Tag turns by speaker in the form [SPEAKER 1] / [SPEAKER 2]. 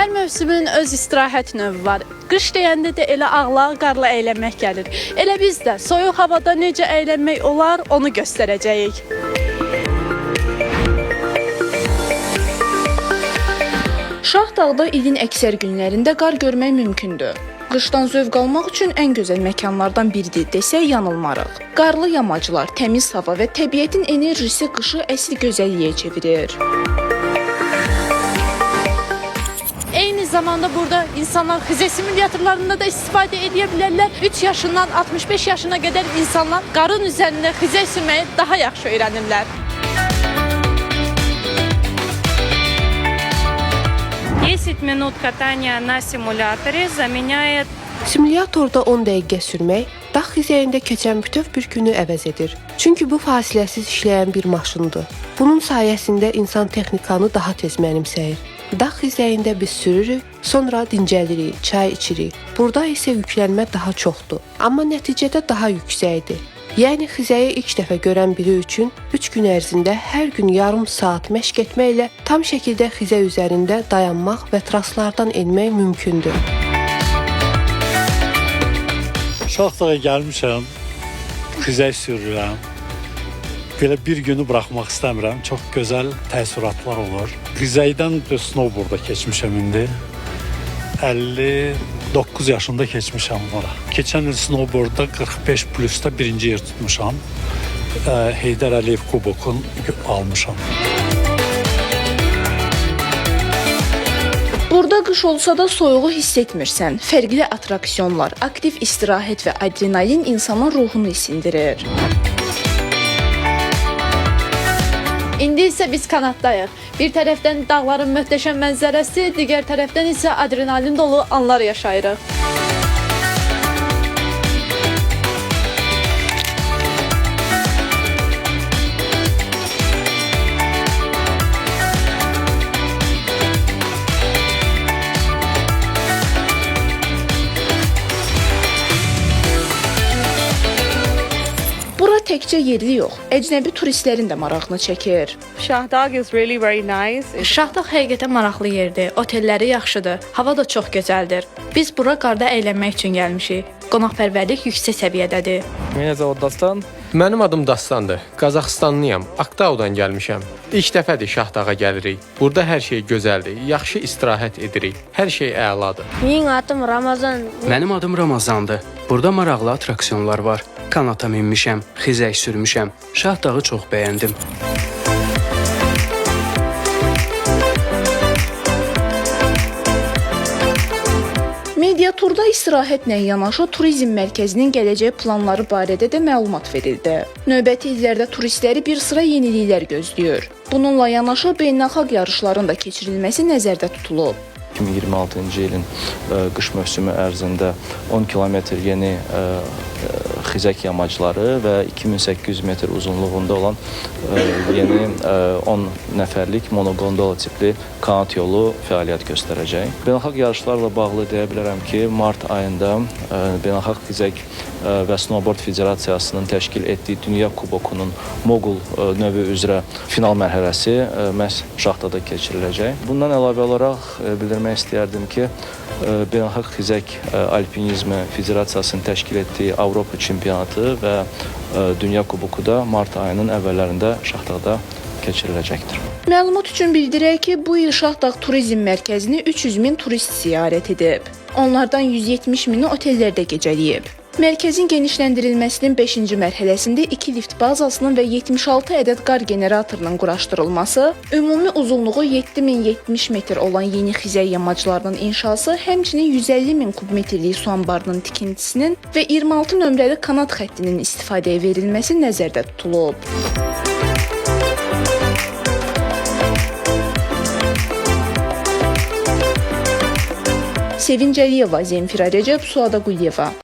[SPEAKER 1] Hər mövsümün öz istirahət növü var. Qış deyəndə də elə ağla qarla əylənmək gəlir. Elə biz də soyuq havada necə əylənmək olar, onu göstərəcəyik.
[SPEAKER 2] Şah dağda ilin əksər günlərində qar görmək mümkündür. Qışdan zövq almaq üçün ən gözəl məkanlardan biridir desək yanılmarıq. Qarlı yamaclar, təmiz hava və təbiətin enerjisi qışı əsl gözəlliyə çevirir.
[SPEAKER 1] Eyni zamanda burada insanlar xizək simulyatorlarında da istifadə edə bilərlər. 3 yaşından 65 yaşına qədər insanlar qarın üzərində xizək sürməyi daha yaxşı öyrənirlər.
[SPEAKER 3] 10 минут катания на симуляторе заменяет
[SPEAKER 4] Simulyatorda 10 dəqiqə sürmək dağ xizəyində keçən bütöv bir günü əvəz edir. Çünki bu fasiləsiz işləyən bir maşındır. Bunun sayəsində insan texnikanı daha tez mənimsəyir. Dağ xizəyində biz sürürük, sonra dincəlirik, çay içirik. Burada isə yüklənmə daha çoxdur, amma nəticədə daha yüksəkdir. Yəni xizəyi ilk dəfə görən biri üçün 3 gün ərzində hər gün yarım saat məşq etməklə tam şəkildə xizək üzərində dayanmaq və traslardan enmək mümkündür.
[SPEAKER 5] Şaxtağa gəlmişəm, xizək sürürəm. Belə bir günü buraxmaq istəmirəm. Çox gözəl təəssüratlar olur. Xizəkdən də snowboarda keçmişəm indi. 59 yaşında keçmişəm bura. Keçən il snowboardda 45 plusda birinci yer tutmuşam. Heydər Əliyev kubokunu almışam.
[SPEAKER 2] Burada qış olsa da soyuğu hiss etmirsən. Fərqli attraksiyonlar, aktiv istirahət və adrenalin insanın ruhunu isindirir.
[SPEAKER 1] İndi isə biz kanatdayıq. Bir tərəfdən dağların möhtəşəm mənzərəsi, digər tərəfdən isə adrenalin dolu anlar yaşayırıq.
[SPEAKER 2] Bura təkcə yerli yox, əcnəbi turistlərin də marağını çəkir.
[SPEAKER 6] Shahdag is really very nice. It's
[SPEAKER 1] Şahdağ həqiqətən maraqlı yerdir. Otelləri yaxşıdır. Hava da çox gözəldir. Biz bura qarda əylənmək üçün gəlmişik. Qonaqpərvərlik yüksək səviyyədədir.
[SPEAKER 7] Меня зовут Дастан.
[SPEAKER 8] Mənim adım Dastandır. Qazaxıstanlıyam. Aktaudan gəlmişəm. İlk dəfədir Şahdağa gəlirik. Burada hər şey gözəldir. Yaxşı istirahət edirik. Hər şey əladır.
[SPEAKER 9] Mening adım Ramazan.
[SPEAKER 10] Mənim adım Ramazandır. Burada maraqlı attraksiyonlar var. Kanata minmişəm, xizək sürmüşəm. Şah dağı çox bəyəndim.
[SPEAKER 2] Mediaturda istirahətlə yanaşı turizm mərkəzinin gələcək planları barədə də məlumat verildi. Növbəti illərdə turistləri bir sıra yeniliklər gözləyir. Bununla yanaşı beynəlxalq yarışların da keçirilməsi nəzərdə tutulub.
[SPEAKER 11] 2026-cı ilin qış mövsümü ərzində 10 kilometr yeni xizək yamacları və 2800 metr uzunluğunda olan yeni 10 nəfərlik monoqondola tipli kanat yolu fəaliyyət göstərəcək. Beynəlxalq yarışlarla bağlı deyə bilərəm ki, mart ayında Beynəlxalq Xizək və Snowboard Federasiyasının təşkil etdiyi Dünya Kubokunun moğol növü üzrə final mərhələsi məhz Şaxtada keçiriləcək. Bundan əlavə olaraq bildirmək istəyərdim ki, Beynəlxalq Xizək Alpinizmi Federasiyasının təşkil etdiyi Avropa çempionatı və Dünya Kuboku da mart ayının əvvəllərində Şaxtada keçiriləcəkdir.
[SPEAKER 2] Məlumat üçün bildirək ki, bu il Şahdağ Turizm Mərkəzini 300 min turist ziyarət edib. Onlardan 170 mini otellərdə gecələyib. Mərkəzin genişləndirilməsinin 5-ci mərhələsində 2 lift bazasının və 76 ədəd qar generatorunun quraşdırılması, ümumi uzunluğu 7070 metr olan yeni xizək yamaclarının inşası, həmçinin 150 min kubmetrlik su anbarının tikintisinin və 26 nömrəli kanat xəttinin istifadəyə verilməsi nəzərdə tutulub. Sevinc Əliyeva, Zemfira Rəcəb, Suada Quliyeva.